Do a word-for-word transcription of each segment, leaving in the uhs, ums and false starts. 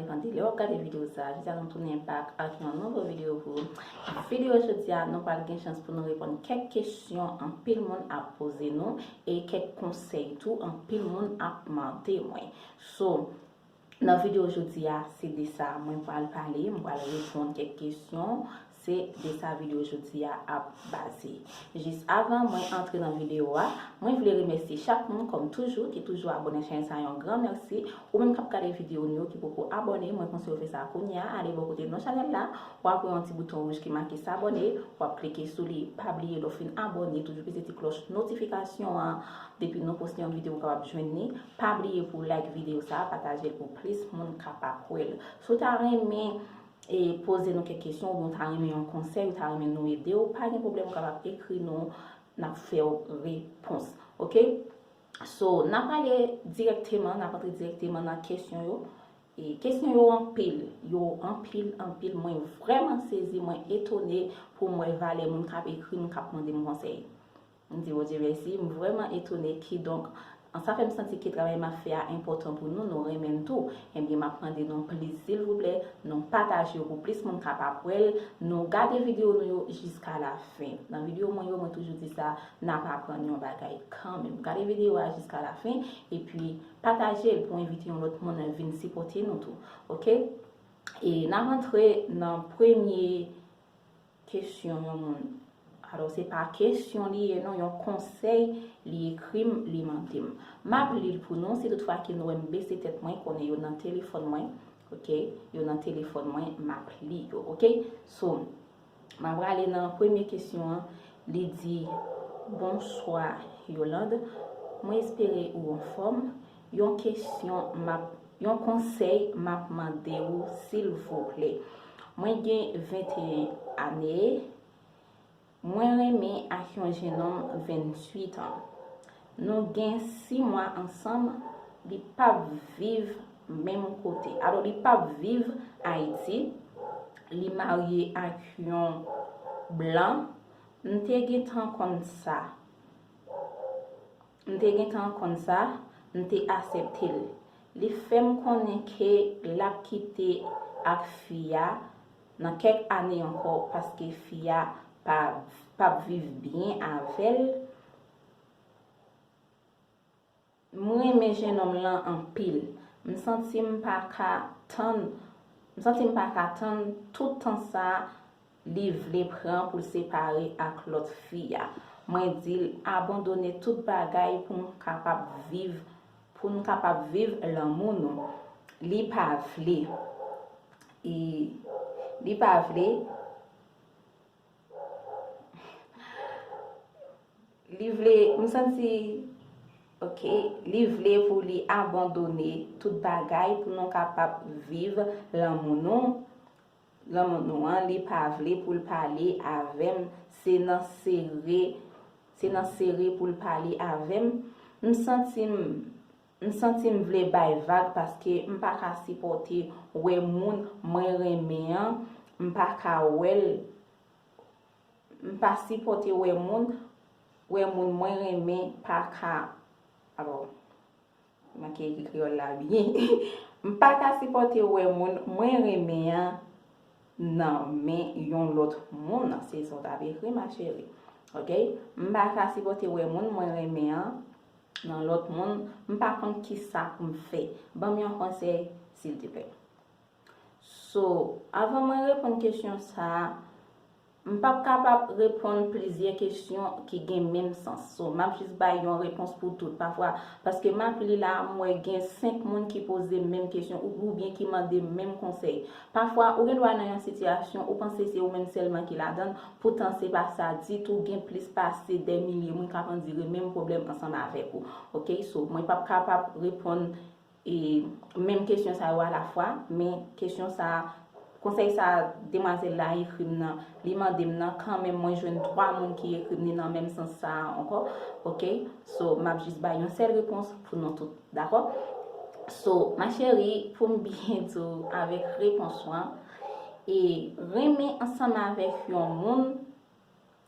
Kande lè w ap gade videyo sa a, jodi a nou tounen back ak yon nouvo videyo pou ou. Videyo jodi a, nou pral gen chans pou nou reponn kèk kesyon anpil moun ap poze nou e kèk konsèy tou anpil moun ap mande mwen. So, nan videyo jodi a, se de sa mwen pral pale, mwen pral reponn kèk kesyon, se de sa videyo jodi a ap baze. Jis avan mwen antre nan videyo a, mwen vle remèsye chak moun, kòm toujou, ki toujou abòne chanèl sa a, yon gran mèsi. Ou menm k ap gade videyo nou yo ki poko abòne, mwen konseye w fè sa kounye a, ale bò kote non chanèl la, w ap wè yon ti bouton wouj ki make s'abonner, w ap klike sou li, pa bliye lè w fin abòne, toujou peze ti klòch notifikasyon an, depi nou poste yon videyo ou kapab jwenn li, pa bliye pou w like videyo sa a, pataje l pou plis moun kapab wè l. Si w ta renmen e poze nou kèk kesyon, oubyen w ta renmen yon konsèy, ou ta renmen nou ede w, pa gen pwoblèm, ou kapab ekri nou, n ap fè w repons. Oke? So, n ap ale dirèkteman, n ap antre dirèkteman nan kesyon yo. E kesyon yo anpil, yo anpil, anpil. Mwen vrèman sezi, mwen etone pou m wè valè moun k ap ekri m, k ap mande m konsèy. M di Bondye mèsi, m vrèman etone. Kidonk, sa fè m santi ke travay m ap fè a enpòtan pou nou, nou renmen l tou. Ebyen, m ap mande nou plis, silvouplè, nou pataje yo pou plis moun kapab wè l, nou gade videyo nou yo jiska lafen. Nan videyo mwen yo, mwen toujou di sa, n ap aprann yon bagay kanmenm. Gade videyo a jiska lafen, epi pataje l pou envite yon lòt moun vin sipòte nou tou. Oke? E n ap antre nan premye kesyon yon moun. Alò, se pa kesyon li ye non, yon konsèy li ekri m, li mande m. M ap li l pou nou, si toutfwa ke nou wè m bese tèt mwen, konnen yo nan telefòn mwen, oke? Yo nan telefòn mwen, m ap li yo, oke? So, m ap prale nan premye kesyon an, li di, Bonswa, Yolande. Mwen espere ou anfòm. Yon kesyon m ap, yon konsèy m ap mande w, silvouplè. Mwen gen venteyen ane. Mwen renmen ak yon jennonm venntuit an. Nou gen sis mwa ansanm, li p ap viv menm kote. Alò, li p ap viv Ayiti. Li marye ak yon blan. M te gentan konn sa. M te gentan konn sa, m te aksepte l. Li fè m konnen ke l ap kite ak fi a nan kèk ane ankò paske fi a pa, p ap viv byen avè l. M renmen jennonm lan anpil. M santi m pa ka tann, m santi m pa ka tann tout tan sa a li vle pran pou l separe ak lòt fi a. Mwen di l abandone tout bagay pou m kapab viv, pou n kapab viv lanmou nou. Li pa vle. E li pa vle. Li vle, m santi, oke, li vle pou li abandone tout bagay pou nou kapab viv lanmou nou. Lanmou nou an, li pa vle pou l pale avè m, se nan sere, se nan sere pou l pale avè m. M santi m, m santi m vle bay vag paske m pa ka sipòte wè moun mwen renmen an, m pa ka wè l, m pa sipòte wè moun, wè moun mwen renmen pa ka, alò, manke ekri kreyòl la byen. M pa ka sipòte wè moun mwen renmen an nan men yon lòt moun, se sa w t ap ekri, ma chérie. Oke? M pa ka sipòte wè moun mwen renmen an nan lòt moun, m pa konn kisa pou m fè. Ban m yon konsèy, silteplè. So, avan mwen reponn kesyon sa a, m p ap kapab reponn plizyè kesyon ki gen menm sans. So, m ap jis bay yon repons pou tout. Pafwa, paske m ap li la, m wè gen senk moun ki poze m menm kesyon ou, oubyen ki mande m menm konsèy. Pafwa, ou gen dwa nan yon sitiyasyon, ou panse se ou menm sèlman ki ladan l, poutan se pa sa ditou, gen plis pase dè milye moun k ap andire menm pwoblèm ansanm avèk ou. Oke, so, mwen p ap kapab reponn e menm kesyon sa yo alafwa, men kesyon sa, konsèy sa demwazèl la ekri m nan, li mande m nan, kanmenm mwen jwenn twa moun ki ekri m li nan menm sans sa a ankò. Oke? So, m ap jis bay yon sèl repons pou nou tout, dakò? So, ma chérie, pou m byen di w avèk repons ou an, e renmen ansanm avèk yon moun,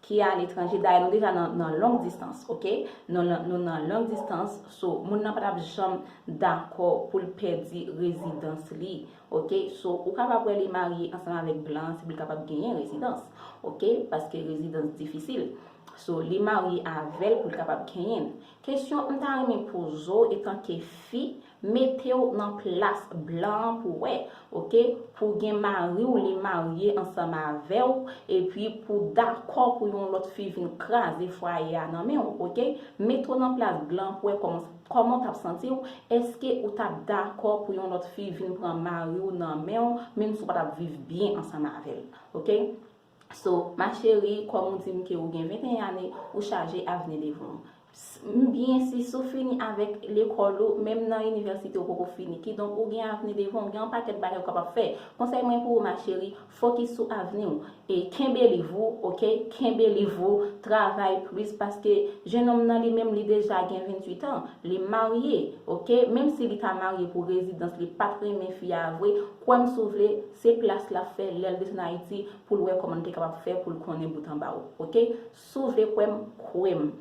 ki aletranje. Dayè, nou deja nan, nan long distance, ok? Nou, nan- nou nan long distance, so, moun nan pa t ap janm dakò pou l pèdi rezidans li, ok? So, ou kapab wè li marye ansanm avèk blan an, se pou l kapab genyen rezidans, ok? Paske rezidans difisil. So, li marye avè l pou l kapab genyen l. Kesyon m ta renmen poze w, etanke fi, mete w nan plas blan an pou wè, ok? Pou gen mari w, li marye ansanm avè w, epi pou dakò pou yon lòt fi vin kraze fwaye a nan men w, ok? Mete w nan plas blan an pou wè kòman, kòman w t ap santi w. Èske ou t ap dakò pou yon lòt fi vin pran mari w nan men w, menm si w pa t ap viv byen ansanm avè l, ok? So, ma chérie, kòm ou di m ke ou gen venteyen ane, ou chaje avni devan w. M byen si, si w fini avèk lekòl ou, menm nan inivèsite ou poko fini. Kidonk, ou gen avni devan w, gen yon pakèt bagay ou kapab fè. Konsèy mwen pou ou, ma chérie, fokis sou avni w. E kenbe liv ou, ok? Kenbe liv ou, travay plis, paske jennonm nan li menm, li deja gen venntuit an. Li marye, ok? Menm si li ta marye pou rezidans, li pa t renmen fi a vre, kwè m si w vle, se plas l ap fè lè l desann Ayiti pou l wè kòman l te kapab fè pou l konnen bout anba w, ok? Si w vle kwè m, kwè m.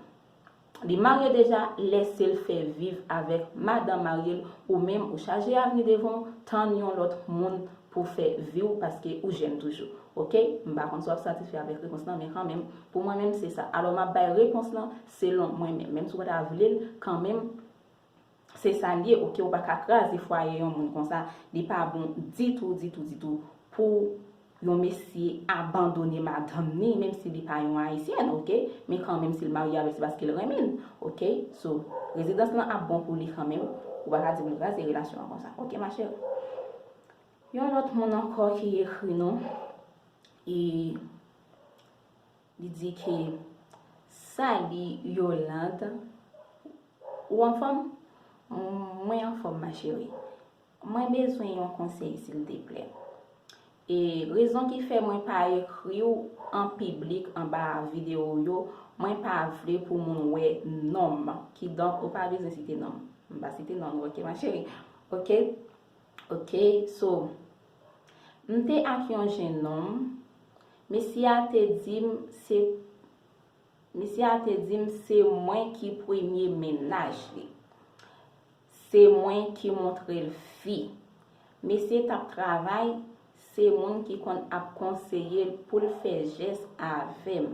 Li marye deja, lèse l fè viv avèk madanm marye l, ou menm ou chaje avni devan w, tann yon lòt moun pou fè vi w paske ou jèn toujou, ok? M pa konn si w ap satisfè avèk repons lan, men kanmenm, pou mwen menm se sa. Alò, m ap bay repons lan selon mwen menm. Menm si w pa ta vle l, kanmenm, se sa l ye, ok? Ou pa ka kraze fwaye yon moun konsa. Li pa bon ditou, ditou, ditou pou yon mesye abandone madanm ni, menm si li pa yon ayisyèn, ok? Men kanmenm, si l marye avè l, se paske l renmen l, ok? So, rezidans lan ap bon pou li kanmenm. Ou pa ka di pou l kraze relasyon an konsa, ok, ma chérie? Yon lòt moun ankò ki ekri nou, e li di ke, "Sali Yolande, ou anfòm?" "Mwen anfòm, ma chérie. Mwen bezwen yon konsèy, silteplè. E rezon ki fè mwen pa ekri w an piblik anba videyo w yo, mwen pa vle pou moun wè non m. Kidonk, ou pa bezwen site non m." M pa site non w, ok, ma chérie? Ok? Ok, so, m te ak yon jennonm, mesye a te di m se, mesye a te di m se mwen ki premye mennaj li. Se mwen ki montre l fi. Mesye t ap travay, se moun ki konn ap konseye l pou l fè jès avè m.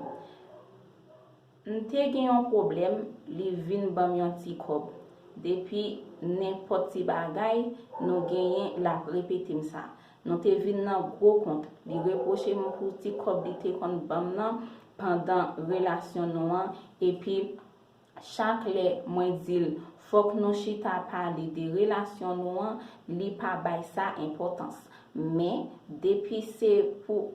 M te gen yon pwoblèm, li vin ban m yon ti kòb. Depi nenpòt ti bagay nou genyen, l ap repete m sa. Nou te vin nan gwo kont. Li repwoche m pou ti kòb li te konn ban m nan pandan relasyon nou an, epi chak lè mwen di l fòk nou chita pale de relasyon nou an, li pa bay sa enpòtans. Men depi se pou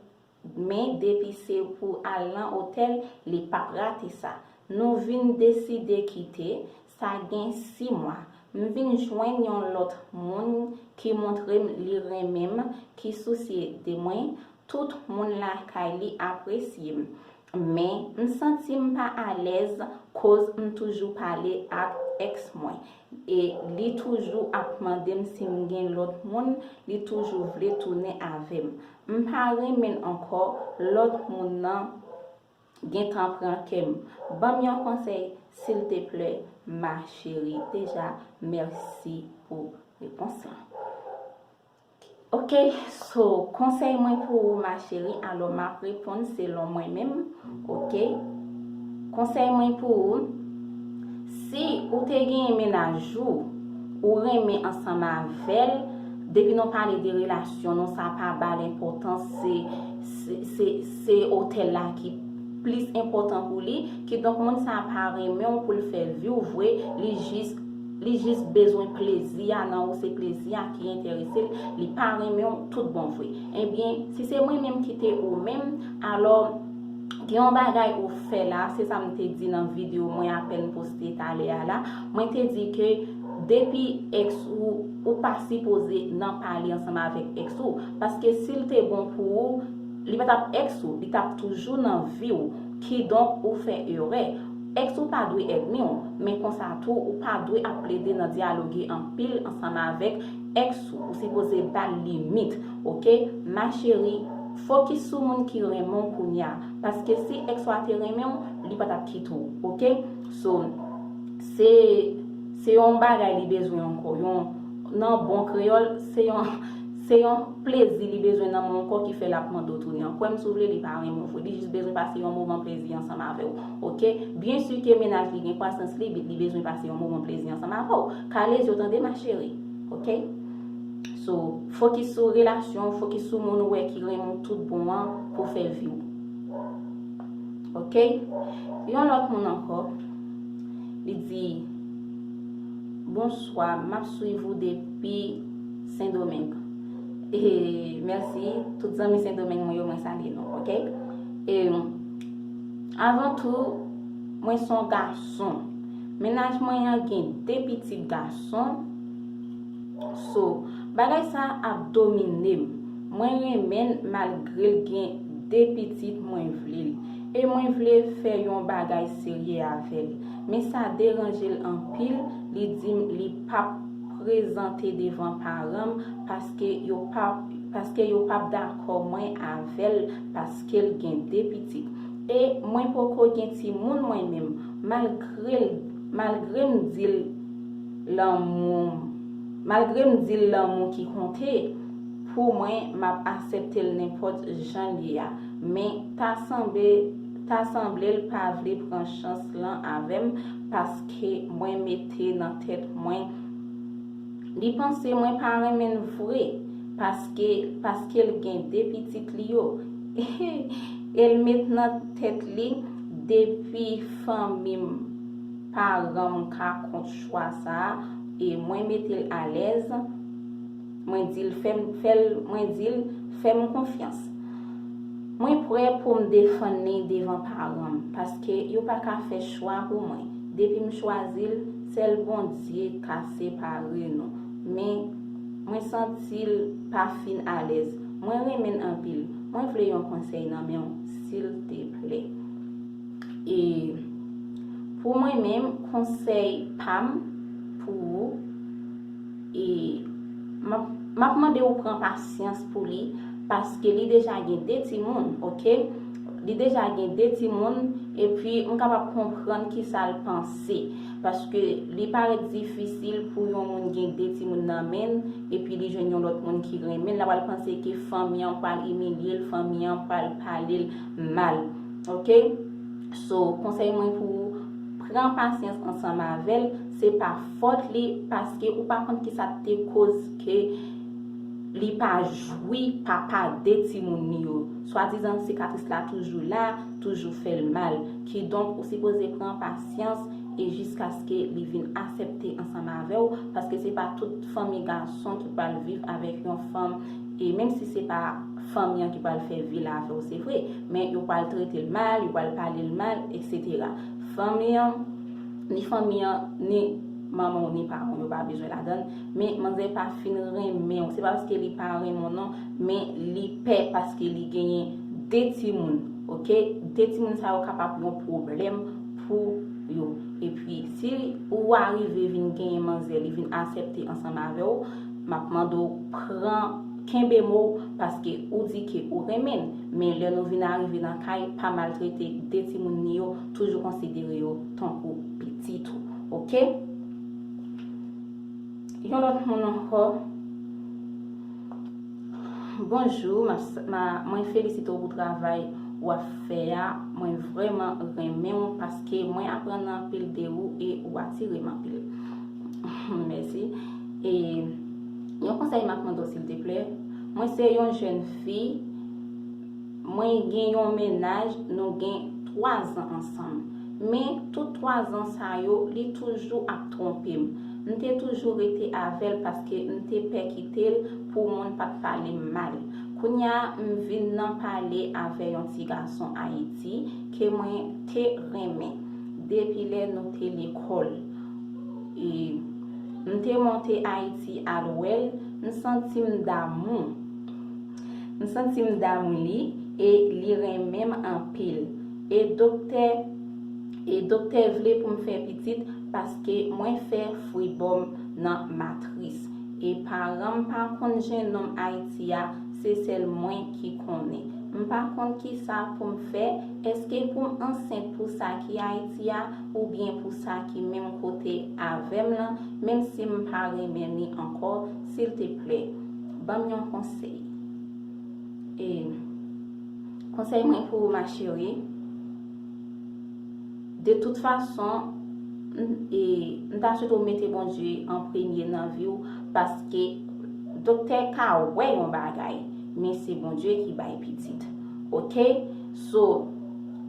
Men depi se pou al nan otèl, li p ap rate sa. Nou vin deside kite, sa gen sis mwa. M vin jwenn yon lòt moun ki montre m li renmen m, ki sousye de mwen. Tout moun lakay li apresye m. Men, m santi m pa alèz koz m toujou pale ak èks mwen. E li toujou ap mande m si m gen lòt moun, li toujou vle tounen avè m. M pa renmen l ankò, lòt moun nan gentan pran kè m. Ban m yon konsèy, silteplè, ma chérie. Deja, mèsi pou repons lan. Ok, so, konsèy mwen pou ou, ma chérie, alò, m ap reponn selon mwen menm, ok? Konsèy mwen pou ou, si ou te gen mennaj ou, ou renmen ansanm avè l, depi nou pale de relasyon nou, sa pa ba l enpòtans, se, se, se, se otèl la ki plis enpòtan pou li, kidonk moun sa a pa renmen w pou l fè vi w vre, li jis, li jis bezwen plezi a nan ou, se plezi a ki enterese l, li pa renmen w tout bon vre. Ebyen, si se mwen menm ki te ou menm, alò, gen yon bagay ou fè la, se sa m te di nan videyo mwen apèn poste talè a la, mwen te di ke depi èks ou, ou pa sipoze nan pale ansanm avèk èks ou, paske si l te bon pou ou, li pa t ap èks ou, li t ap toujou nan vi w. Kidonk, ou fè erè. Èks ou pa dwe ènmi w, men konsa tou, ou pa dwe ap plede nan dyaloge anpil ansanm avèk èks ou. Ou sipoze ba l limit, ok? Ma chérie, Fokis sou moun ki renmen w kounye a, paske si ex ou a te renmen w, li pa t ap kite w, oke? So, se, se yon bagay li bezwen ankò, yon, nan bon kreyòl, se yon, se yon plezi li bezwen nan men w ankò ki fè l ap mande w tounen an. Kwè m si w vle, li pa renmen w vre, li jis bezwen pase yon moman plezi ansanm avè w, oke? Byen si ke mennaj li gen kwasans libit, li bezwen pase yon moman plezi ansanm avè w. Kale zye w tande ma chérie, oke? So, fokis sou relasyon, fokis sou moun ou wè ki renmen w tout bon an pou fè vi w. Oke? Yon lòt moun ankò, li di, bonswa, m ap swiv ou depi Sendomeng. E, mèsi, tout zanmi Sendomeng mwen yo, mwen salye nou, oke? E, avan tou, mwen se yon gason. Mennaj mwen an gen de pitit gason. So, bagay sa ap domine m. Mwen renmen l malgre l gen de pitit, mwen vle l. E mwen vle fè yon bagay serye avè l. Men sa deranje l anpil, li di m li p ap prezante devan paran m paske yo p ap, paske yo p ap dakò mwen avè l paske l gen de pitit. E mwen poko gen timoun mwen menm, malgre l, malgre m di l lanmou, malgre m di l lanmou ki konte, pou mwen, m ap aksepte l nenpòt jan l ye a. Men, ta sanble, ta sanble l pa vle pran chans lan avè m, paske mwen mete nan tèt mwen, li panse mwen pa renmen l vre, paske, paske l gen de pitit li yo. E l met nan tèt li, depi fanmi m, paran m ka kont chwa sa a, e mwen mete l alèz, mwen di l fè m, fè l, mwen di l fè m konfyans. Mwen prè pou m defann li devan paran m, paske yo pa ka fè chwa pou mwen. Depi m chwazi l, sèl Bondye ka separe nou. Men, mwen santi l pa fin alèz. Mwen renmen l anpil. Mwen vle yon konsèy nan men w, silteplè. E pou mwen menm, konsèy pa m pou ou, e m ap, m ap mande w pran pasyans pou li, paske li deja gen de timoun, oke? Li deja gen de timoun, epi m kapab konprann kisa l panse, paske li parèt difisil pou yon moun gen de timoun nan men l, epi li jwenn yon lòt moun ki renmen l, l ap pral panse ke fanmi an pral imilye l, fanmi an pral pale l mal, oke? So, konsèy mwen pou ou, pran pasyans ansanm avè l, se pa fòt li, paske ou pa konn kisa te koz ke li pa jwi papa de timoun li yo. Swadizan sikatris la toujou la, toujou fè l mal. Kidonk, ou sipoze pran pasyans e jiskaske li vin aksepte ansanm avè w, paske se pa tout fanmi gason ki pral viv avèk yon fanm, e menm si se pa fanmi an ki pral fè vi l avè w, se vre, men yo pral trete l mal, yo pral pale l mal, etsetera. Fanmi an, ni fanmi an, ni manman w, ni paran w, yo pa bezwen ladan l, men manzè pa fin renmen w. Se pa paske li pa renmen w non, men li pè paske li genyen de timoun, oke? De timoun sa yo kapab yon pwoblèm pou yo. Epi, si ou arive vin genyen manzè, li vin aksepte ansanm avè w, m ap mande w pran, kenbe mo w, paske ou di ke ou renmen l. Men lè nou vin arive nan kay, pa maltrete de timoun li yo, toujou konsidere yo tankou pitit ou, oke? Yon lòt moun ankò. Bonjou, m ap s-, m a, mwen felisite w pou travay w ap fè a. Mwen vrèman renmen w paske mwen aprann anpil de ou e ou atire m anpil. Mèsi. E yon konsèy m ap mande w, silteplè. Mwen se yon jèn fi, mwen gen yon mennaj, nou gen twa zan ansanm. Men, tout twa zan sa yo, li toujou ap twonpe m. M te toujou rete avè l paske m te pè kite l pou moun pa t pale m mal. Kounye a, m vin nan pale avè yon ti gason Ayiti ke mwen te renmen depi lè nou te lekòl. E m te monte Ayiti al wè l, m santi m damou. M santi m damou li e li renmen m anpil. E doktè, e doktè vle pou m fè pitit paske mwen fè fribòm nan matris. E paran m pa konn jennonm Ayiti a, Se sèl mwen ki konnen. M pa konn kisa pou m fè. Èske pou m ansent pou sa ki Ayiti a, oubyen pou sa ki menm kote avè m lan, menm si m pa renmen li ankò? Silteplè, ban m yon konsèy. E konsèy mwen pou ou, ma chérie, de tout fason, m, e, m ta swete w mete Bondye an premye nan vi w, paske doktè ka wè yon bagay, men se Bondye ki bay pitit. Oke? So,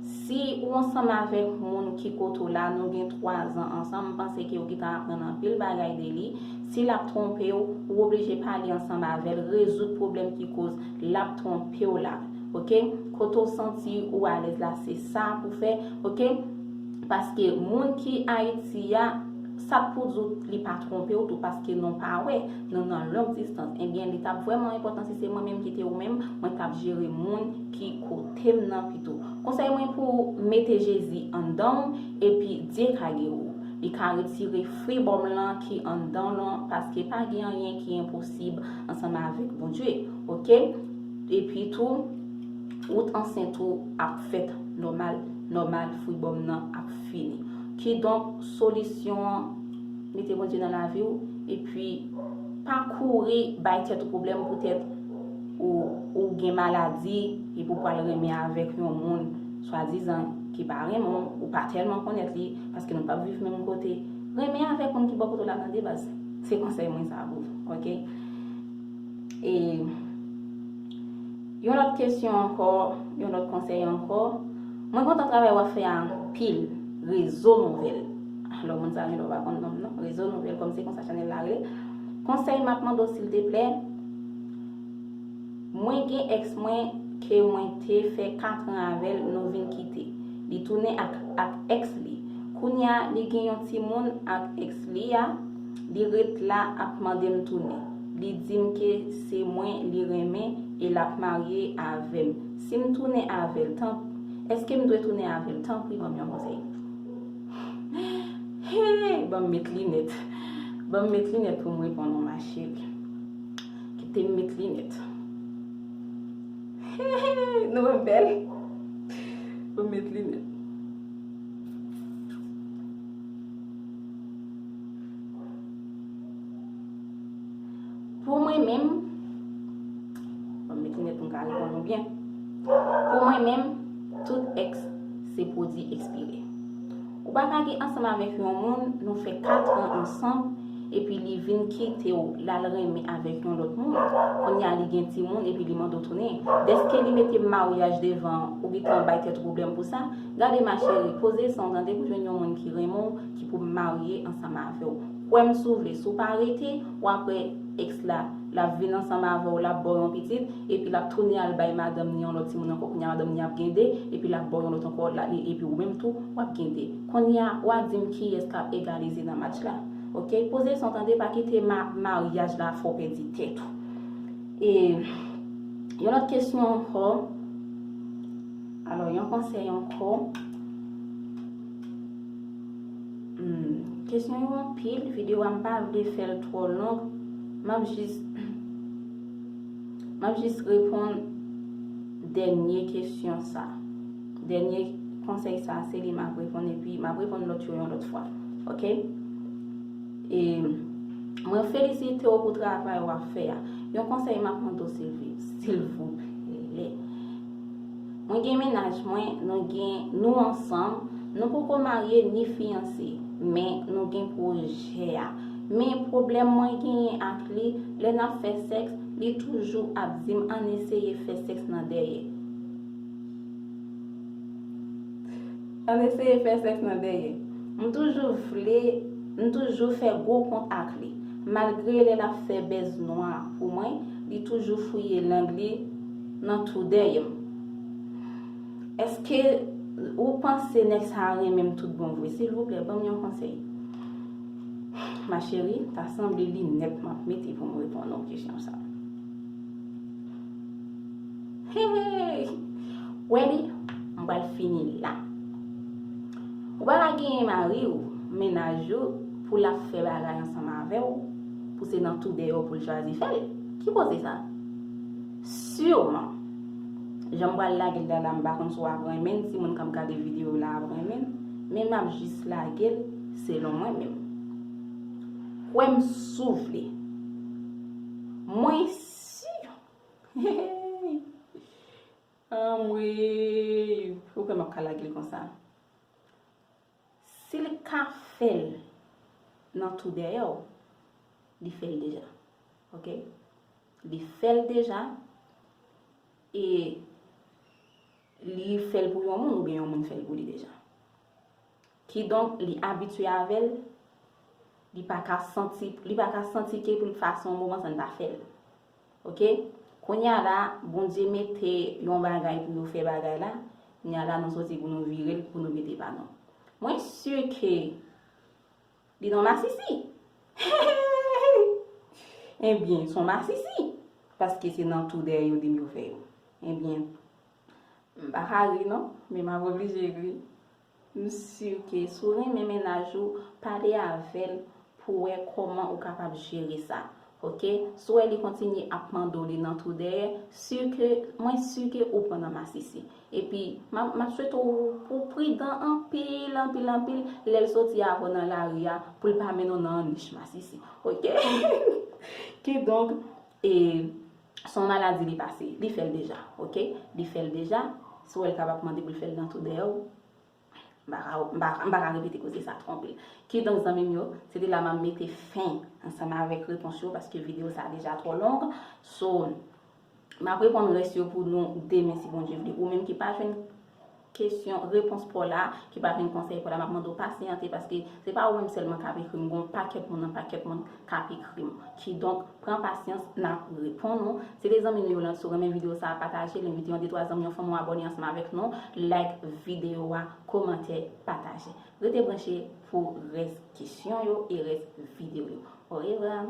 si ou ansanm avèk moun ki kote w la, nou gen twa zan ansanm, m panse ke ou gentan aprann anpil bagay de li. Si l ap twonpe w, ou oblije pale ansanm avè l, rezoud pwoblèm ki koz l ap twonpe w la. Oke? Kote w santi ou alèz la, se sa pou fè. Oke? Paske moun ki Ayiti a, sa k pou di w li pa twonpe w tou, paske nou pa wè, nou nan long distans. Ebyen, li t ap vrèman enpòtan si se mwen menm ki te ou menm, mwen t ap jere moun ki kote m nan pito. Konsèy mwen pou ou, mete Jezi anndan w, epi Dye ka geri w. Li ka retire fibwòm lan ki anndan w lan, paske pa gen anyen ki enposib ansanm avèk Bondye. Oke? Epi tou, wout ansent ou ap fèt nòmal, nòmal, fibwòm nan ap fini. Kidonk, solisyon an, mete Bondye nan lavi w, epi pa kouri bay tèt ou pwoblèm poutèt ou, ou gen maladi, epi ou pral renmen avèk yon moun, swadizan, ki pa renmen w, ou pa tèlman konnèt li, paske nou p ap viv menm kote. Renmen avèk moun ki bò kote w la, tande baz. Se konsèy mwen sa pou ou, oke? E yon lòt kesyon ankò, yon lòt konsèy ankò. Mwen kontan travay w ap fè a anpil. Rezo Nouvèl. Alò, moun sa yo, nou pa konn non m non. Rezo Nouvèl, kòm se konsa chanèl la rele. Konsèy m ap mande w, silteplè, mwen gen èks mwen ke mwen te fè kat an avè l, nou vin kite. Li tounen ak, ak èks li. Kounye a, li gen yon timoun ak èks li a, li ret la ap mande m tounen. Li di m ke se mwen li renmen e l ap marye avè m. Si m tounen avè l, tan, èske m dwe tounen avè l? Tanpri, ban m yon konsèy. Hey, ban m met linèt. Ban m met linèt pou m reponn ou, ma chérie. Kite m met linèt. Hey, nou wè m bèl? Ban m met linèt. Pou mwen menm, ban m met linèt pou m ka reponn ou byen. Pou mwen menm, tout èks se pwodui ekspire. Ou pa ka gen ansanm avèk yon moun, nou fè kat an ansanm, epi li vin kite w, l al renmen avèk yon lòt moun. Kounye a, li gen timoun, epi li mande w tounen. Dèske li mete maryaj devan, ou gentan bay tèt ou pwoblèm pou sa. Gade, ma chérie, poze san w tande pou jwenn yon moun ki renmen w, ki pou marye ansanm avè w. Kwè m si w vle, si w pa rete, w ap wè èks la, l ap vin ansanm avè w, l ap ba w yon pitit, epi l ap tounen al bay madanm ni yon lòt timoun ankò, kounye a madanm ni ap gen de, epi l ap ba w yon lòt ankò, la, li, epi ou menm tou, w ap gen de. Kounye a, w a di m kiyès k ap egalize nan match la. Oke? Poze san w tande, pa kite ma-, maryaj la fè w pèdi tèt ou. E yon lòt kesyon ankò. Alò, yon konsèy ankò. Hmm, kesyon yo anpil, videyo a m pa vle fè l twò long. M ap jis, m ap jis reponn dènye kesyon sa. Dènye konsèy sa, se li m ap reponn, epi m ap reponn lòt yo yon lòt fwa. Oke? E mwen felisite w pou travay w ap fè a. Yon konsèy m ap mande w, silvi-, silvouplè. Mwen gen mennaj mwen, nou gen, nou ansanm, nou poko marye ni fiyanse, men nou gen pwojè a. Men pwoblèm mwen genyen ak li, lè n ap fè sèks, li toujou ap di m ann eseye fè sèks nan dèyè. Ann eseye fè sèks nan dèyè. M toujou vle, m toujou fè gwo kont ak li. Malgre lè l ap fè bèz nwa pou mwen, li toujou fouye lang li nan twou dèyè m. Èske ou panse nèg sa a renmen m tout bon vre? Silvouplè, ban m yon konsèy. Ma chérie, ta sanble linèt m ap mete pou m reponn ou kesyon sa a. Hey! Wè li, m pral fini la. Ou pa ka genyen mari w, mennaj ou, pou l ap fè bagay ansanm avè w, pou se nan twou dèyè w pou l chwazi fè l. Ki koze sa? Sûrement. Jan m pral lage l la, la, m pa konn si w ap renmen l, si moun k ap gade videyo la ap renmen l, men m ap jis lage l selon mwen menm. Kwè m si w vle. Mwen si. Anmwey! Ou kwè m ap ka lage l konsa? Si l ka fè l nan tou dèyè w, li fè l deja. Oke? Li fè l deja, e li fè l pou yon moun oubyen yon moun fè l pou li deja. Kidonk, li abitye avè l, li pa ka santi, li pa ka santi ke pou l fason moman sa n pa fè l. Oke? Kounye a la, Bondye mete yon bagay pou yo fè bagay la, kounye a la, nou soti pou nou vire l, pou nou mete pa nou. Mwen si ke li nan masisi. Ebyen, se yon masisi. Paske se nan tou dèyè yo di m yo fè yo. Ebyen, m pa ka ri non, men m ap oblije ri. M si ke si w renmen mennaj ou, pale avè l pou w wè kòman ou kapab jere sa. Oke? Si w wè li kontinye ap mande w li nan tou dèyè, si ke, mwen si ke ou pran nan masisi. Epi, m ap, m ap swete w pou w pridan anpil, anpil, anpil, lè l soti avè w nan lari a, pou l pa mennen w nan yon nich masisi. Oke? Kidonk, e, se yon maladi li pase, li fè l deja, oke? Li fè l deja, si w wè l kapab mande pou l fè l nan tou dèyè w, m pa ka, m pa, m pa ka repete koze sa twò anpil. Kidonk, zanmi m yo, se te la m ap mete fen ansanm avèk repons yo, paske videyo sa deja twò long. So, m ap reponn rès yo pou nou demen, si Bondye vle. Ou menm ki pa jwenn kesyon, repons pa w la, ki pa jwenn konsèy pa w la, m ap mande w pasyante, paske se pa ou menm sèlman k ap ekri m, gen yon pakèt moun, yon pakèt moun k ap ekri m. Kidonk, pran pasyans, n ap reponn ou. Se te zanmi nou Yolande, si w renmen videyo sa a, pataje l, envite yon de twa zanmi, yon fanmi w abòne ansanm avèk nou, like videyo a, kòmante, pataje. Rete branche pou rès kesyon yo e rès videyo yo. Orevwa!